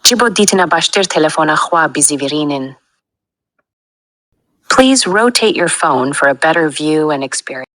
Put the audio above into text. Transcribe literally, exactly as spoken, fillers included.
Ji bo dîtina baştir telefona xwe bizîvirînin. Please rotate your phone for a better view and experience.